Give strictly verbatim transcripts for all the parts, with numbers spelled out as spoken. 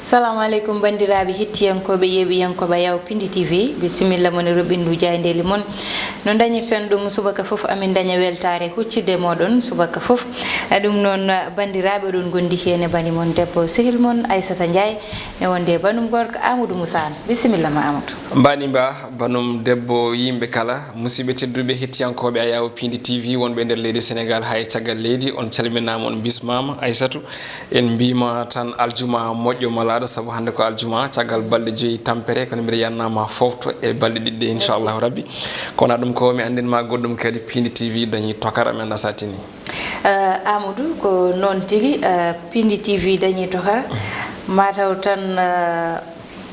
Salamu aleykum, banndiraaɓe hettiyankooɓe, yeeɓiyankooɓe Ayaw Pindi T V. Bisimilla mon e roɓindu jaayndeeli mon. No dañirten ɗum subaka fof, amin daña weltaare huccitde e mooɗon subaka fof. E ɗum noon, banndiraaɓe, oɗon ngondi heen e bani mon debbo, sehil mon Aissata Ndiaye, ne wonde e banum gorko Amadou Moussa Anne. Bisimilla ma, Amadou. Mbani mba, banum debbo, yimɓe kala, musidɓe tedduɓe hettiyankooɓe Ayaw Pindi T V wonɓe e nder leydi Sénégal haa e caggal leydi, on calminaama, on mbismaama. Aissatou, en mbiima tan aljuma moƴƴo malaaɗo, sabu hannde ko aljuma, caggal balɗe joyi tampere, kono mbiɗa yannama fofto e balɗe ɗiɗi ɗe, inchallahu rabbi. Kono ɗum ko mi anndin ma goɗɗum kadi, Pindi T V dañi tokara, mi annda sa tini. Eh, Amadou, ko noon tigi, eh, Pindi T V dañi tokara, mataw tan, eh,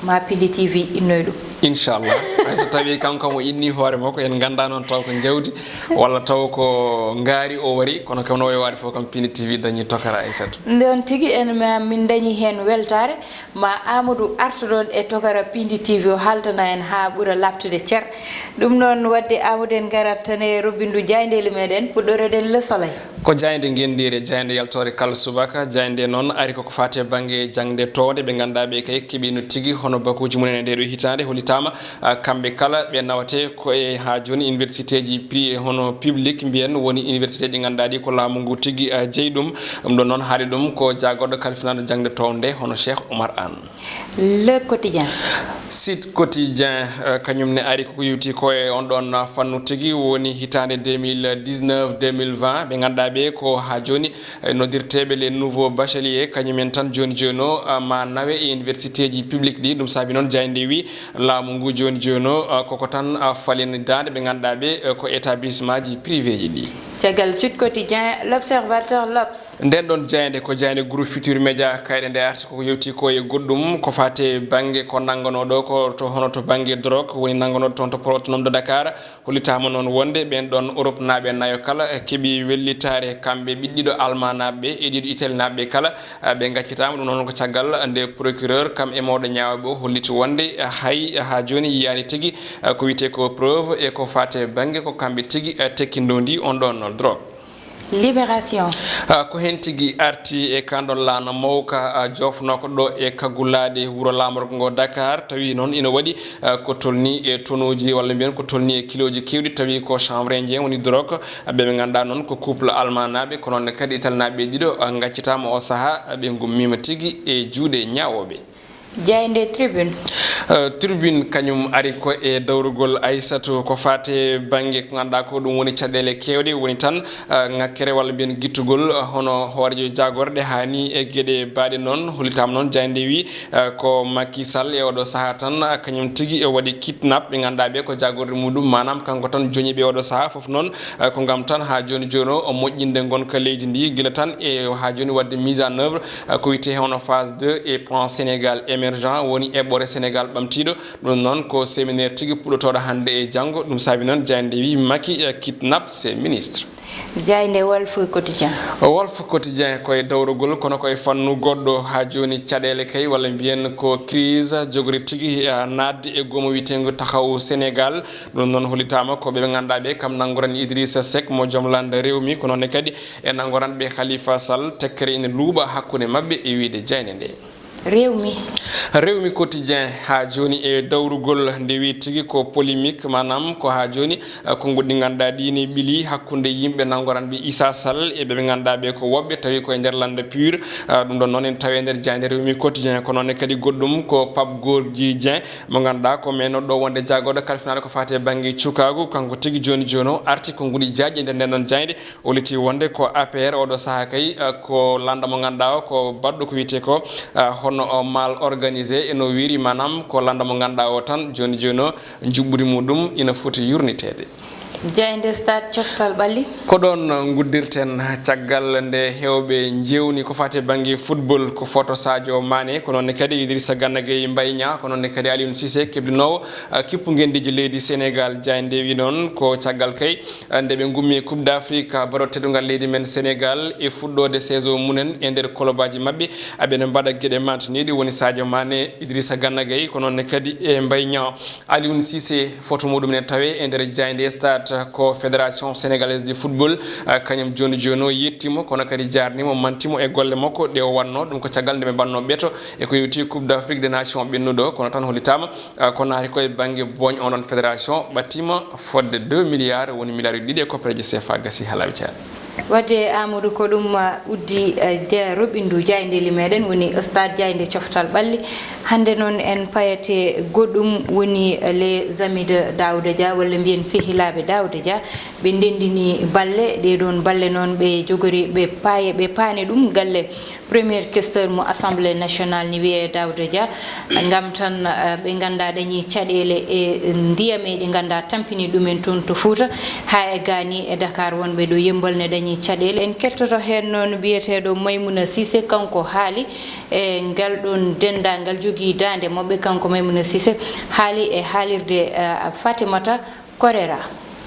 ma Pindi T V innoy ɗum. Inchallah. Hay so tawi kanko mo inni hoore makko, en ngannda noon taw ko jawdi walla taw ko ngaari o wari, kono kam no o waɗi fof kam Pindi T V dañi tokara, Aissatou. Ndeen tigi en ma-, min dañi heen weltaare, ma Amadou artu ɗoon e tokara Pindi T V o haaltana en haa ɓura laaɓtude cer. Ɗum noon waɗde Amadou en ngarat tan e roɓindu jaayndeeli meɗen, puɗɗoreɗen Le Soleil. Ko jaaynde ngenndiire, jaaynde yaltoore kala subaka. Jaaynde noon ari koko faati e bannge jaŋde toowde, ɓe ngannduɗaa ɓe kay keɓiino tigi hono bakuuji mumen e ndee ɗoo hitaande, hollitaama, ah, kamɓe kala ɓe nawate ko e haa jooni universitéji pri-, hono public mbiyen, woni université ɗi ngannduɗaa ɗi ko laamu ngu tigi, ah, jeyi ɗum. Ɗum ɗoon noon haali ɗum ko jaagorɗo kalfinaandu jaŋde toowde hono Cheikh Oumar Anne. Le Quotidien. Sud Quotidien, eh, kañum ne ari koko yewti ko e on ɗon fannu tigi, woni hitaande deux mille dix-neuf deux mille vingt, ɓe ngannduɗaa ɓe ko haa jooni, eh, noddirteeɓe les nouveaux bacheliers, kañum en tan jooni jooni o, ah, ma nawe e universitéji public ɗi. Ɗum saabi noon jaaynde wi laamu ngu jooni jooni o, ah, koko tan, ah, falini daande ɓe ngannduɗaa ɓe, eh, ko établissementji privéji ɗi. Caggal Sud Quotidien, L'Observateur, L'Obs. Nden ɗon jaaynde ko jaaynde Groupe Futurs Médias, kayre nde arti koko yewti ko e goɗɗum, ko faati e bannge ko nannganooɗo ko to, hono to bannge drogue, woni nannganooɗo toon to port autonome de Dakar. Hollitaama noon wonde ɓeen ɗon Europe naaɓe nayo kala, eh, keɓi wellitaare kamɓe ɓiɗɗiɗo Almanaaɓe e ɗiɗo Italinaaɓe kala, eh, ɓe ngaccitaama. Ɗum noon ko caggal nde procureur kam e mawɗo ñaawɓe o holliti wonde, eh, hay haa jooni yiyaani tigi, eh, ko wiyetee ko preuve e ko faati e bannge ko kamɓe tigi, eh, tekkindondi on ɗon drogue. Libération. Ah, ko heen tigi arti e kaan ɗon laana mawka, ah, joofnooka ɗo e kaggulaaɗe wuro laamorgo ngo Dakar, tawi noon ina waɗi, ah, ko tolni e tonuuji walla mbiyen ko tolni e kilooji keewɗi, tawi ko chanvre indien woni drogue, ah, ɓe ɓe ngannduɗaa noon ko couple almanaaɓe, ko noon ne kadi italinaaɓe ɗiɗo, ah, ngaccitaama o sahaa, ah, ɓe ngummiima tigi e juuɗe ñaawooɓe. Jaaynde Tribune. Eh, Tribune kañum ari ko e dawrugol Aissatou ko faati bannge ko ngannduɗaa ko ɗum woni caɗeele keewɗe, woni tan, eh, ŋakkere walla mbiyen gittugol, eh, hono hooreejo jaagorɗe haa ni e geɗe baaɗe noon. Hollitaama noon jaaynde wi, eh, ko Macky Sall e oɗo sahaa tan, eh, kañum tigi e waɗi kidnap ɓe ngannduɗaa ɓe ko jaagorɗe muɗum, maanaam kanko tan joñi ɓe oɗo sahaa fof noon, eh, ko ngam tan haa jooni jooni o moƴƴinde ngonka leydi ndi, gila tan e haa jooni waɗde mise en œuvre, eh, ko wiyetee hono phase deux e plan Sénégal émergent, woni eɓɓore Sénégal ɓamtiiɗo. Ɗum noon ko séminaire tigi puɗɗotooɗo hannde e janngo. Ɗum saabi noon jaaynde wi Macky, eh, kidnap ses ministres. Jaaynde Walf Quotidien. Walf Quotidien ko e dawrugol, kono ko e fannu goɗɗo. Haa jooni caɗeele kay, walla mbiyen ko crise, jogori tigi, eh, naatde e goomu wiyeteengu Taxawu Sénégal. Ɗum noon hollitaama ko ɓe ɓe ngannduɗaa ɓe kam nanngoran Idrissa Seck mo joom lannda Rewmi, ko noon ne kadi e nanngoran ɓe Khalifa Sall, tekkere ina luuɓa hakkunde maɓɓe e wiyde jaaynde nde. Rewmi. Rewmi Quotidien haa jooni e dawrugol, nde wi tigi ko polémique, maanaam ko haa jooni, eh, konnguɗi ɗi ngannduɗaa ɗi ne ɓili hakkunde yimɓe nanngoran ɓe Issa Sall e ɓe ɓe ngannduɗaa ɓe ko woɓɓe tawi ko e nder lannda pur. Eh, ɗum ɗon noon ene tawee nder jaaynde Rewmi Quotidien, ko noon ne kadi goɗɗum ko Pape Gorgui Dieng mo ngannduɗaa ko meenooɗo wonde jaagorɗo kalfinaaɗo ko faati e bannge cukaagu, kanko tigi jooni jooni o arti konnguɗi jaajɗi e nder nden ɗon jaaynde. Holliti wonde ko A P R oɗo sahaa kay, eh, ko lannda mo ngannduɗaa o ko baɗɗo ko wiyetee ko, eh, hono o mal organisé e no wiiri, maanaam ko lannda mo ngannduɗaa o tan jooni jooni o njuɓɓudi muɗum ina foti yurniteede. Jaaynde Stade coftal ɓalli. Ko ɗoon nguddirten caggal nde heewɓe njeewni ko faati e bannge football, ko photo Sadio Mané, ko noon ne kadi Idrissa Gana Gueye, Mbaye Niang, ko noon ne kadi Aliou Cissé kebloowo, eh, kippu ngenndiiji leydi Sénégal. Jaaynde wi noon ko caggal kay, eh, nde ɓe ngummi e Coupe d'Afrique, eh, baro teddungal leydi men Sénégal e fuɗɗoode saison mumen e nder kolobaaji maɓɓe, aɓe no mbaɗa geɗe mantiniiɗe, woni Sadio Mané, Idrissa Gana Gueye, ko noon ne kadi e Mbaye Niang. Aliou Cissé, photo muɗum ne tawee e nder jaaynde Stade. Ko Fédération Sénégalaise de Football, ah, kañum jooni jooni o yettimo, kono kadi jarnimo, mantimo e golle makko ɗe o wanno. Ɗum ko caggal nde ɓe mbanno ɓeto e ko yewti Coupe d'Afrique des Nations ɓennuɗo, kono tan hollitama, ah, ko naati ko e bannge booñ. Onon fédération ɓattima fodde deux milliards, woni milliards ɗiɗi e koppereje C F A gasi haa laaɓi ceeɗa. Wadde Amadou, ko ɗum, ah, uddi, ah, ja-, roɓindu jaayndeeli meɗen, woni stade jaaynde coftal ɓalli. Hannde noon en payate goɗɗum, woni, eh, les amis de Daouda Dia, walla mbiyen sehilaaɓe Daouda Dia. Ɓe ndenndini balle, ɗee ɗoon balle noon ɓe jogori, ɓe paaye, ɓe paani ɗum galle premier questeur mo Assemblée nationale, ni wiyee Daouda Dia, ngam tan, eh, ɓe nganndaa dañi caɗeele e ndiyameeje nganndaa tampini ɗumen toon to Fuuta, haa e gaani e Dakar wonɓe ɗo Yemmbal ne dañi caɗeele. En kettoto heen noon biyeteeɗo Maimouna Cissé, kanko haali e ngal ɗoon denndaangal jogii daande maɓɓe, kanko Maimouna Cissé haali e haalirde, eh, Fatimata Korera.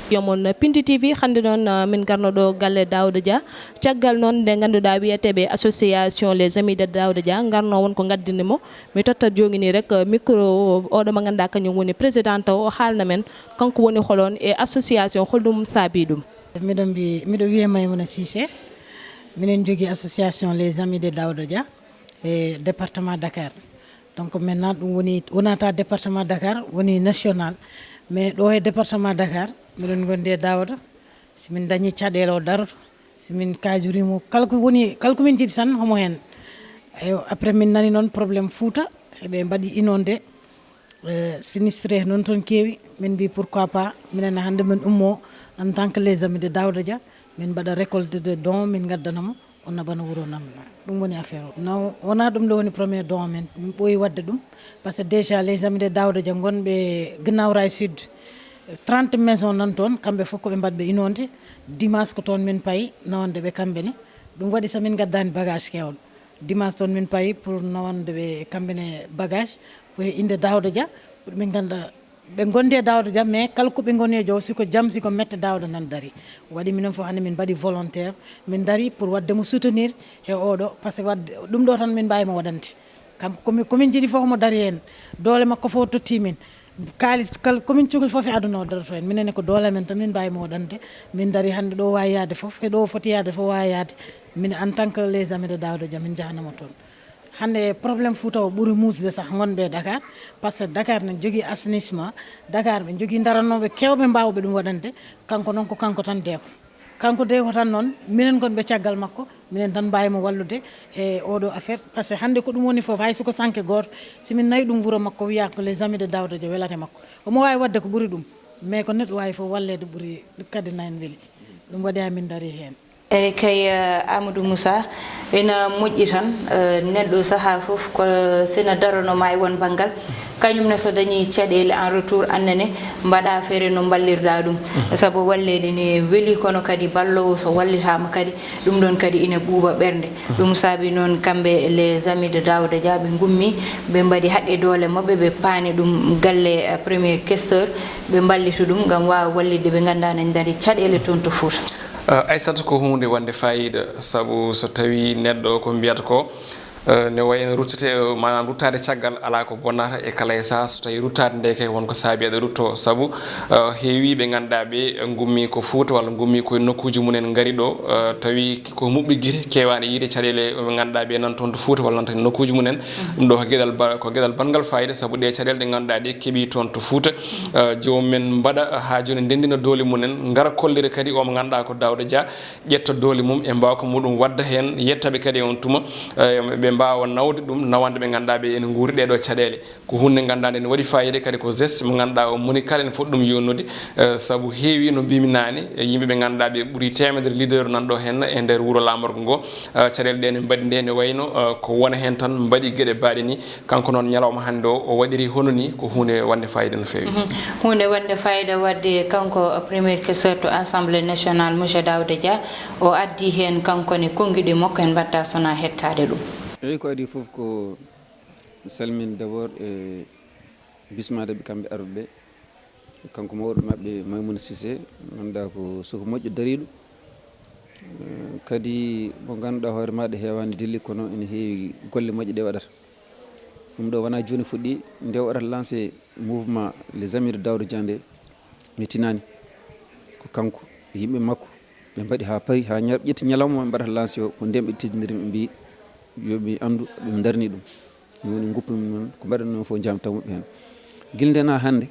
Yo mon Pindi T V, hannde noon, eh, min ngarno ɗo galle Daouda Dia. Caggal noon nde ngannduɗaa wiyeteeɓe association les amis de Daouda Dia ngarno won ko ngaddini mo. Mi totta jooni nii rek, eh, micro o, oɗo mo ngannduɗaa kañum woni président o, o haalna men kanko woni holoon e association, holɗum saabi ɗum? Miɗo mbi-, miɗo wiyee Maimouna Cissé. Minen njogii association les amis de Daouda Dia e département Dakar. Donc maintenant ɗum woni, wonata département Dakar, woni national. Mais ɗo e département Dakar, miɗen ngondi e Daouda. Si min dañi caɗeele o daroto. Si min kaajorimo, kala ko woni, kala ko min njiɗi tan homo heen. Eyo, après min nani noon problème Fuuta, eɓe mbaɗi inondé, eh, sinistré noon toon keewi. Min mbi pourquoi pas, minen hannde min ummo en tant que les amis de Daouda Dia, min mbaɗa récolte de dons, min ngaddana mo, o naɓana wuro nam. Ɗum woni affaire o. Non, wonaa ɗum ɗo woni premier don amen. Min ɓooyi waɗde ɗum, parce que déjà les amis de Daouda Dia ngonɓe Guinaw Rail Sud, trente maisons nan toon, kamɓe fof ko ɓe mbaɗɓe inondé. Dimanche ko toon min payi nawande ɓe kamɓe ne. Ɗum waɗi so min ngaddaani bagage keewɗo. Dimanche toon min payi pour nawande ɓe kamɓe ne bagage, ko e innde Daouda Dia, pour ɓe ngannda ɓe ngondi e Daouda Dia, mais kala ko ɓe ngoni e jowo, si ko jam, si ko mette, Daouda nan dari. Waɗi minen fof hannde min mbaɗi volontaire, min dari pour waɗde mo soutenir he oɗo, parce que waɗde ɗum ɗo tan min mbaawi mo waɗande. Kanko komi-, komin njiɗi fof mo dari heen, doole makko fof totti min. Kaalis kala komin cukli fof e aduna o daroto heen. Minen ne ko doole men tan min mbaawi mo waɗande. Min dari hannde ɗo waawi yaade fof, e ɗo foti yaade fof waawi yaade. Min en tant que les amis de Daouda Dia, min njahanamo toon. Hannde problème Fuuta o ɓuri muusde sah ngonɓe e Dakar, parce que Dakar ne jogii assainissement, Dakar ɓe jogii daranooɓe keewɓe mbaawɓe ɗum waɗande, kanko noon ko kanko tan deeko. Kanko deeko tan noon, minen ngonɓe caggal makko, minen tan mbaawi mo wallude he oɗo affaire, parce que hannde ko ɗum woni fof, hay soko sanke gooto, si min nayi ɗum wuro makko, wiya ko les amis de Daouda Dia welata e makko. Omo waawi waɗde ko ɓuri ɗum, mais ko neɗɗo waawi fof walleede ɓuri kadi na en weli. Ɗum waɗi haa min ndarii heen. Eey kay, eh, Amadou Moussa, ina moƴƴi tan, eh, neɗɗo sahaa fof ko sina daranoo ma e won banngal, kañum ne so dañii caɗeele en retour annene mbaɗa feere no mballirɗa ɗum. Sabu walleede ne weli, kono kadi balloowo so wallitaama kadi, ɗum ɗoon kadi ina ɓuuɓa ɓernde. Ɗum saabi noon kamɓe les amis de Daouda Dia ɓe ngummi, ɓe mbaɗi haqqe doole maɓɓe, ɓe paani ɗum galle, eh, premier questeur, ɓe mballita ɗum ngam waawa wallitde ɓe ngannduɗaa ne ndañi caɗeele toon to Fuuta. Eh, Aissata, ko huunde wonde faayiida, sabu so tawii neɗɗo ko mbiyata ko, eh, ne wayi no ruttete, eh, maanaam ruttaade caggal alaa ko bonnata e kala e sahaa, so tawii ruttaade nde kay won ko saabi aɗa ruttoo, sabu, eh, heewii ɓe ngannduɗaa ɓe ngummi ko Fuuta walla ngummi ko e nokkuuji mumen ngari ɗo, eh, tawi ko muɓɓi gite keewaani yiide caɗeele ɓe ngannduɗaa ɓe nan toon to Fuuta walla nan tan e nokkuuji mumen. Ɗum ɗo ko geɗal ba-, ko geɗal banngal faayiida, sabu ɗe caɗeele ɗe ngannduɗaa ɗe keɓii toon to Fuuta, eh, joomum en mbaɗa haa jooni ndenndina doole mumen, ngara kollira kadi o mo ngannduɗaa ko Daouda Dia, ƴetta doole mum e mbaawka muɗum wadda heen, yettaɓe kadi e on tuma, eh, ɓe mbaawa nawde ɗum, nawande ɓe ngannduɗaa ɓe ene nguuri ɗee ɗoo caɗeele. Ko huunde nde ngannduɗaa nde ne waɗi faayiida kadi, ko geste mo ngannduɗaa o moni kala ene foti ɗum yonnude, eh, sabu heewi no mbimi naane, eh, yimɓe ɓe ngannduɗaa ɓe ɓuri teemedere leader nan ɗo heen e nder wuro laamorgo ngo, eh, caɗeele ɗe ne mbaɗi nde ne wayno, eh, ko wona heen tan mbaɗi geɗe baaɗe ni. Kanko noon ñalawma hannde o, o waɗiri hono ni ko huunde wonde faayiida no feewi. Mhm. Huunde wonde faayiida wadde kanko premier questeur to Assemblée nationale, monsieur Daouda Dia, o addi heen kanko ne konngiɗi makko en mbatta sona hettaade ɗum. Eyi, ko adii fof ko salmin d'abord e bismaade ɓe kamɓe arɓe ɓe. Kanko mawɗo maɓɓe Maimouna Cissé, ngannduɗaa ko suka moƴƴo dariiɗo. Eh, kadi mo ngannduɗaa hoore maaɗa heewaani dille kono ene heewi golle moƴƴe ɗe waɗata. Ɗum ɗo wonaa jooni fuɗɗi, nde o waɗata lancé mouvement les amis de Daouda Dia nde, mi tinaani. Ko kanko e yimɓe makko ɓe mbaɗi haa pari, haa ñal-, ƴetti ñalawma ɓe mbaɗata lancé o, ko ndeen ɓe teddindiri, ɓe mbiyi yo ɓe anndu ɓe ndarni ɗum. Ɗum woni nguppumi noon, ko mbaɗen noon fof jam taw maɓɓe heen. Gila ndeen haa hannde,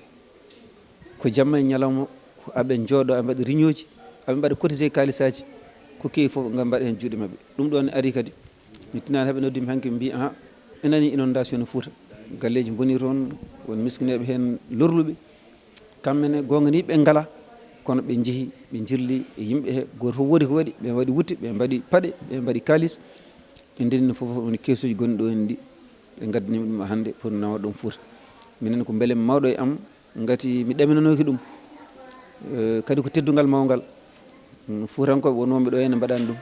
ko jamma e ñalawma, ko aɓe njooɗo, aɓe mbaɗa réunion ji, aɓe mbaɗa cotisé kaalisaaji, ko kewi fof ngam mbaɗa heen juuɗe maɓɓe. Ɗum ɗoon ne ari kadi, mi tinaani haɓe noddi mi hanki, ɓe mbiyi, "Aha, en nanii inondation no Fuuta. Galleeji mbonii toon, won miskineeɓe heen lorluɓe." Kamɓe ne, goonga ni, ɓe ngalaa, kono ɓe njehi, ɓe njirli e yimɓe he, gooto fof woodi ko waɗi, ɓe waɗi wutte, ɓe mbaɗi paɗe, ɓe mbaɗi kaalis, ɓe ndenni fof woni keesuuji gonɗi ɗo en ɗi, ɓe ngaddani ɗum hannde pour nawa ɗum Fuuta. Minen ko mbele mawɗo e am, ngati mi ɗaminanooki ɗum. Eh, kadi ko teddungal mawngal. Mm, Fuutankooɓe wonooɓe ɗo ene mbaɗani ɗum.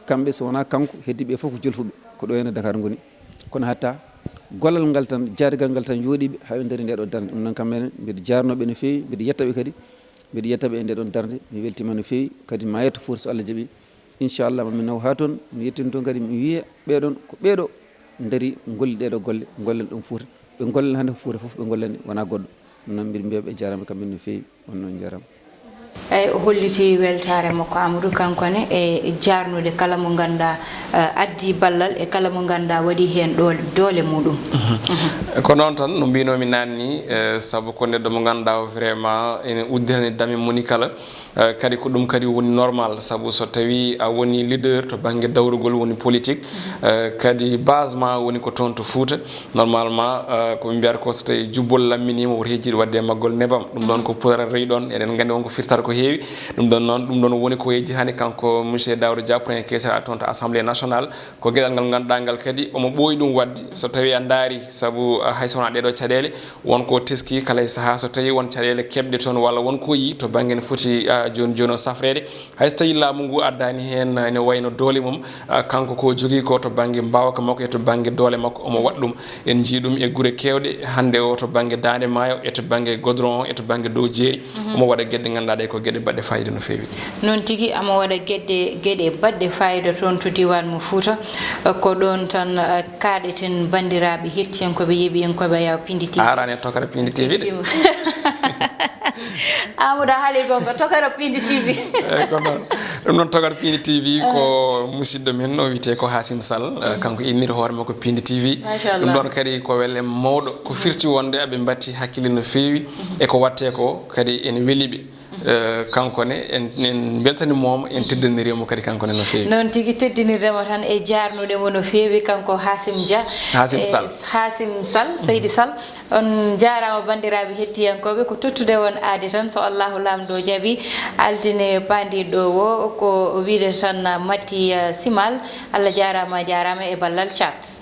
Kamɓe, so wonaa kanko, heddiiɓe fof ko jolfuɓe, ko ɗo ene Dakar ngoni. Kono hatta gollal ngal tan, jaarigal ngal tan jooɗiiɓe, haa ɓe ndarii nde ɗo darnde. Ɗum noon, kamɓe ne, mbiɗa jaarnoo ɓe no feewi, mbiɗa yetta ɓe kadi, mbiɗa yetta ɓe e nde ɗon darnde. Mi weltiima no feewi, kadi ma yetto Fuuta so Allah jaɓii. Inchallah, ma mi naw haa toon, mi yettin toon kadi, mi wiya ɓeɗon, ko ɓeɗo ndarii ngolli ɗeɗo golle, ngollen ɗum Fuuta. Ɓe ngollen hannde ko Fuuta fof ɓe ngollani, wonaa goɗɗo. Ɗum noon mbiɗa mbiya ɓe jaaraama kamɓe no feewi, on noon jaaraama. Eyi, o holliti weltaare makko, Amadou, kanko ne, e jaarnude kala mo ngannduɗaa, eh, addi ballal e kala mo ngannduɗaa waɗi heen ɗo-, doole muɗum. Mhm. Ko noon tan, no mbiinoomi naanni, eh, sabu ko neɗɗo mo ngannduɗaa o vraiment ene udditani dame moni kala, eh, kadi ko ɗum kadi woni normal, sabu so tawii a woni leader to bannge dawrugol, woni politique, eh, kadi base ma woni ko toon to Fuuta, normalement, eh, ko ɓe mbiyata ko so tawii jubbol lamminiima, woto hejjiɗo waɗde e maggol nebam. Ɗum ɗoon ko puɗaral rewi ɗoon, eɗen nganndi won ko firtata ko heewi. Ɗum ɗoon noon, ɗum ɗoon woni ko yejjitaani kanko monsieur Daouda Dia, premier caissier toon to Assemblée nationale. Ko geɗal ngal ngannduɗaa ngal kadi omo ɓooyi ɗum waɗde, so tawii a ndaari, sabu, ah, hay so wonaa ɗeɗo caɗeele, won ko teski kala e sahaa, so tawii won caɗeele keɓɗe toon walla won ko yii to bannge no foti, ah, jooni jooni o safreede. Hay so tawii laamu ngu addaani heen, ene wayno doole mum, ah, kanko ko jogii ko to bannge mbaawka makko e to bannge doole makko, omo waɗa ɗum. En njii ɗum e gure keewɗe hannde o to bannge Daande Maayo, e to bannge Godron o, e to bannge Dow Jeeri. Mhm. Omo waɗa geɗe ngannduɗaa ɗe ko geɗe baɗɗe faayiida no feewi. Noon tigi, omo waɗa geɗe, geɗe baɗɗe faayiida toon to diiwaan mo Fuuta. Ko ɗoon tan, eh, kaaɗeten banndiraaɓe hettiyankooɓe, yeeɓiyankooɓe Ayaw Pindi T V. Arani e tokara Pindi T V de. Amadou, a haali goonga, tokara Pindi T V. Eyi, ko noon. Ɗum noon, tokara Pindi T V ko musidɗo men, o wiyetee ko Hasim Sall. Eh, kanko inniri hoore makko Pindi T V. Machallah. Ɗum ɗoon kadi ko welle mawɗo. Ko firti wonde aɓe mbatti hakkille no feewi e ko waɗtee ko, kadi ene weli ɓe. Eh, kanko ne, en, en mbeltaniima mo, en teddiniriima mo kadi kanko ne no feewi. Noon tigi, teddinirde mo tan e jaarnude mo no feewi, kanko Hasim Dia. Hasim Eh, Sall. Hasim Sall, Seydi Sall. On njaaraama, banndiraaɓe hettiyankooɓe, ko tottude on aadi tan, so Allahu Laamɗo jaɓii, altine paandiiɗo o, ko wiyde tan Mati, eh, Simal. Allah jaaraama, a jaaraama e ballal chat.